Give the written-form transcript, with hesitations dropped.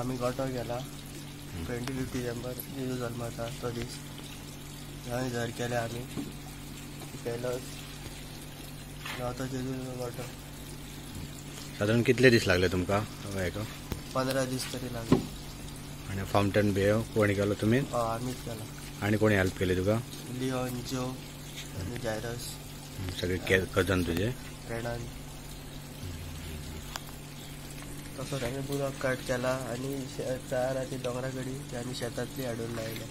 आमी गोटो केला 25 डिसेंबर जेजू जल्मता तो दीस आनी धर केले आमी केलोच गावतो जेजू गोटो. सादारण कितले दीस लागले तुमकां हेका? 15 दीस तरी लागले. आनी फावंटन बी कोणी केलो तुमी? हय, आमीच केला. आनी कोणी हेल्प केली तुका? लिओन, जो आनी जायरस. सगळे कजन तुजे? फ्रेंडान. तसोच आमी बुरक कट केला आनी चार आनी दोंगरा कडेन ती आमी शेतांतली हाडून लायल्या.